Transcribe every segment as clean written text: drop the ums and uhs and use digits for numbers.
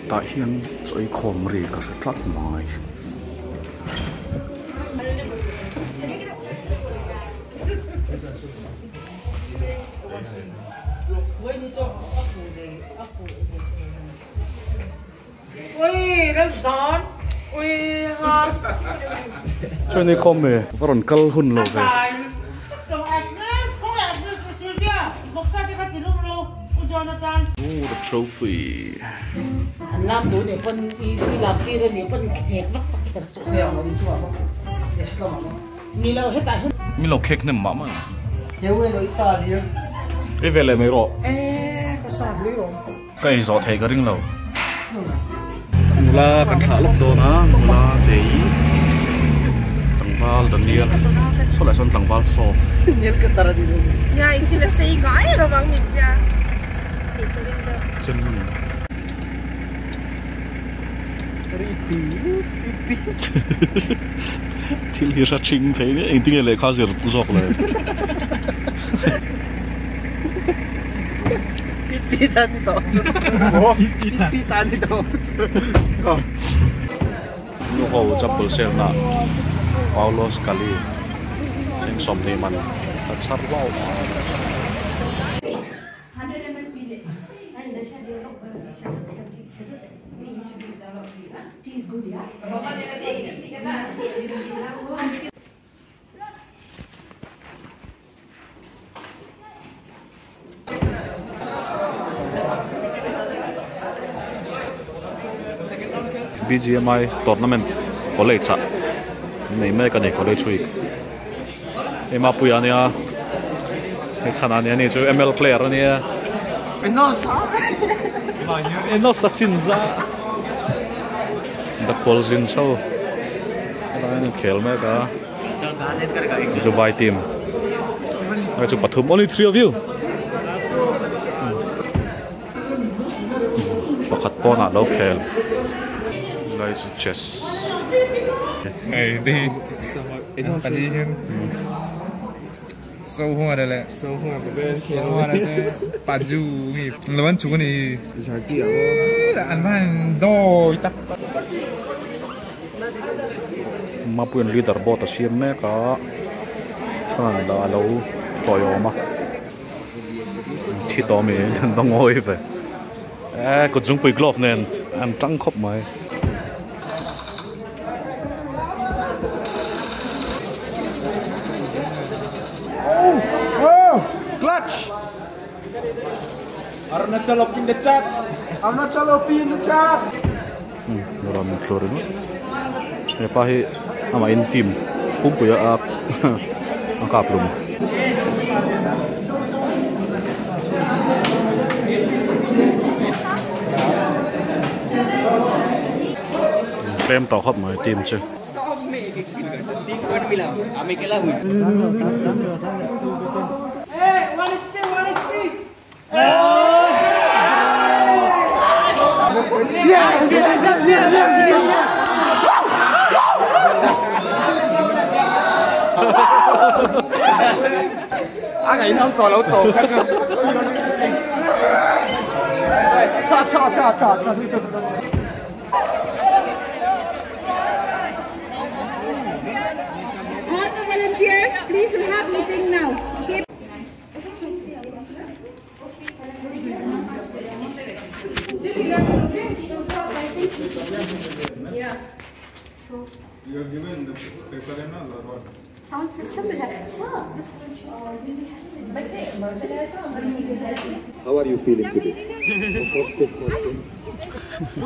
Tah hian chaw ei khawm ri ka hre tlat mai. Chaw ei khawm e. Va rawn kal hun lo ve. Ooh the trophy. Min lo khek hnem mah mah. Ei ve leh mai rawh. Ka ei zawh thei ka ring lo. Nula kan thlah lawk dawn a, nula tei tlangval Daniel saw lah sawn tlangval sawf. Chen a ni. Thil hi hre thing thei nia engtin nge lehkha zir zawk le. Nu ho chapel selna Paulos Kali eng 20 man a chhar vau mai. BGMI tournament college ah nei mek a ni college week hei mapuia ania hei chhan ah nia chu ml player ania Enos a chin za Dakhual zin chho helai an inkhel mek a. Chu vai team hei chu pathum only three of you pakhat pawnah lo khel lai chu chess Mapuia'n leader board a siam mek a chuan a lo tawiawm a thi tawh ami an va ngawi ve eh kut zungpui glove nen an tang khawp mai. Ram tlu ringawt hepa hi amah in team pumpui a a kap lum. Tlem tawh khawp mai team chu. All the volunteers, please we'll have meeting now. Okay. Yeah. So You have given the paper and all or what? Sound system will have sir. This will be having. How are you feeling today? Positive question. We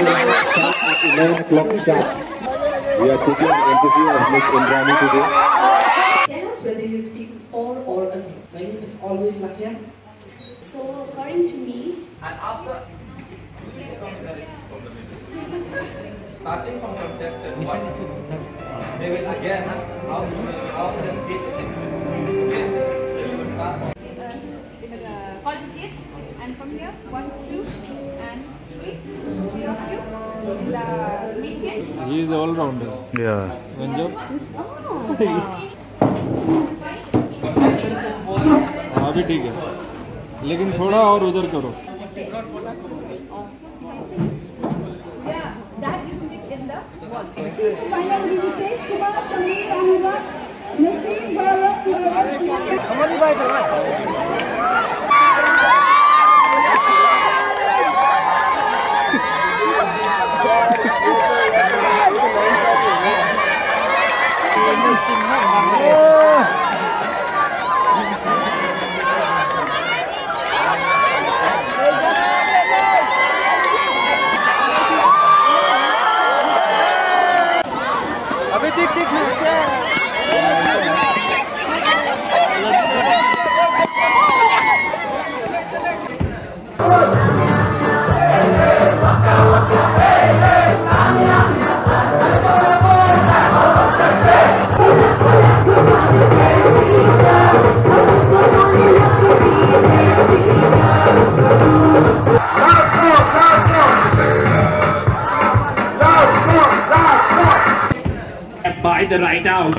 will start at 11 o'clock sharp. We are taking an interview of Miss Indrani today. Tell us whether you speak for or against. My name is always Lakia. So according to me, and after starting from contestant 1, they will again out the stage and exit. Okay, so you will start from call the gate, and from here 1, 2, and 3. 3 of you in the main gate. He is all rounder. Yeah. One job. Oh. हाँ भी ठीक है. लेकिन थोड़ा और उधर करो Yeah, that you stick in the wall. Finally, Nitesh Kumar, Sameer Ahmad, Naseem Bharat, By the right out.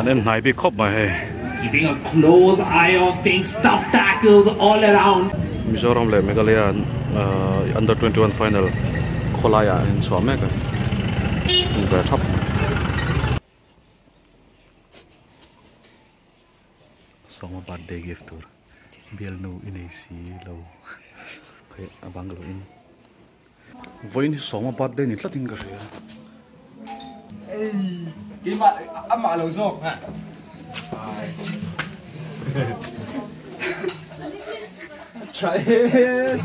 Keeping a close eye on things, tough tackles all around. Mizoram le Meghalaya under 21 final kholaya in chhuah mek a ve thap. Sawma birthday gift tur bial nu inei si lo khe a bangalo in voin sawma birthday ni tlatin ka hria. Cái mà ăn mạ lẩu rộp hả? Try it.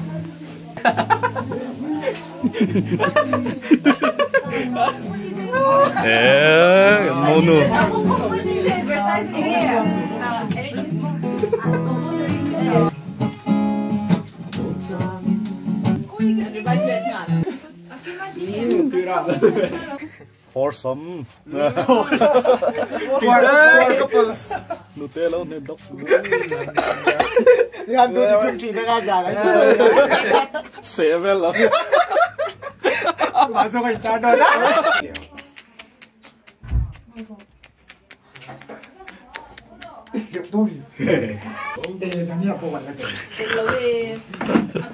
Ê, mono. Foursome. Four couples. Nutella ne dok. Yan do di chim na ga la. Seven la. Ma so kai ta do na.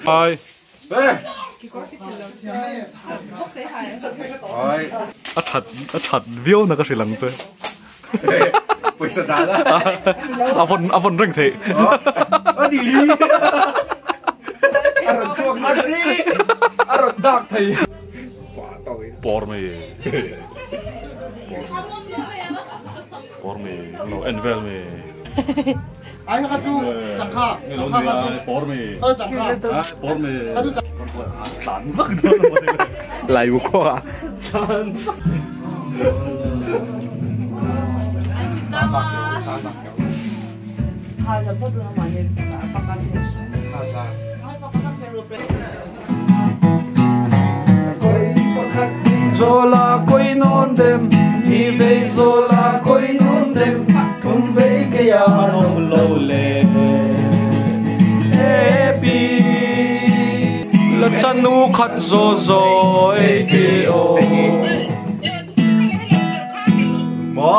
Hi. A that viau na ka hrilang che. Pwesa dala. A von reng thei. Adi. Aron chuak sa ri. Aron dak thei. Por me. Por me. Lo envel me. Ai ka chu changkha changkha ka chu por me. Ka changkha. Por me. Ka chu tlan vak do. Lai bu ko a. Zola koi non dem ni ve zola koi non dem tum ve ke ya nom lo le e pi la chanu khat zo zo e pi o mo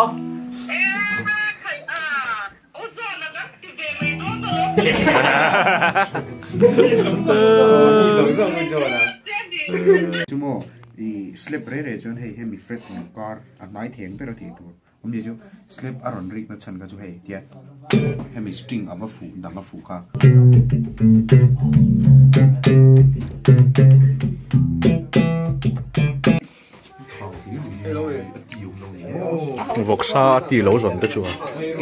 Chumo i slip re re chon hei hemi fret no car a nai theng pero thi tur om je chu slip aron rik na chan ka chu hei tia hemi string ava fu dang a fu kha Voksa ti lo zon te chu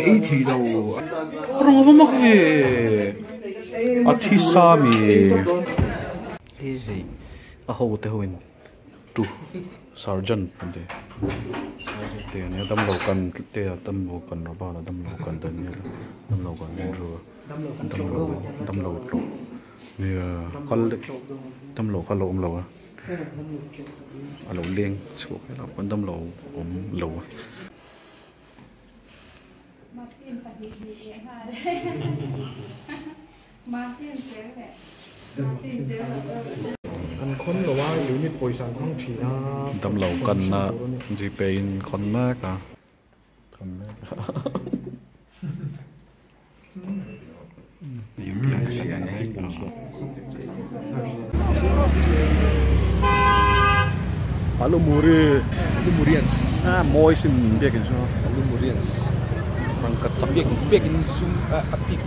ei thi lo rong va mak ve a thi sa mi a ho te hoin tu sergeant ante te ne dam lo kan te dam lo kan ra ba dam lo kan Daniel dam lo kan ru dam lo tlo ni kal dam lo kal lo om lo a a lo leng chu ke la kan dam lo om lo An khon lo wa unit poisa hang thina dam lo kan na GPay in khon na ka khon na kan hria. Alumuri Alumurians ah mawi sin biakin chu Alumurians rangkachak biakin biakin zum a pik.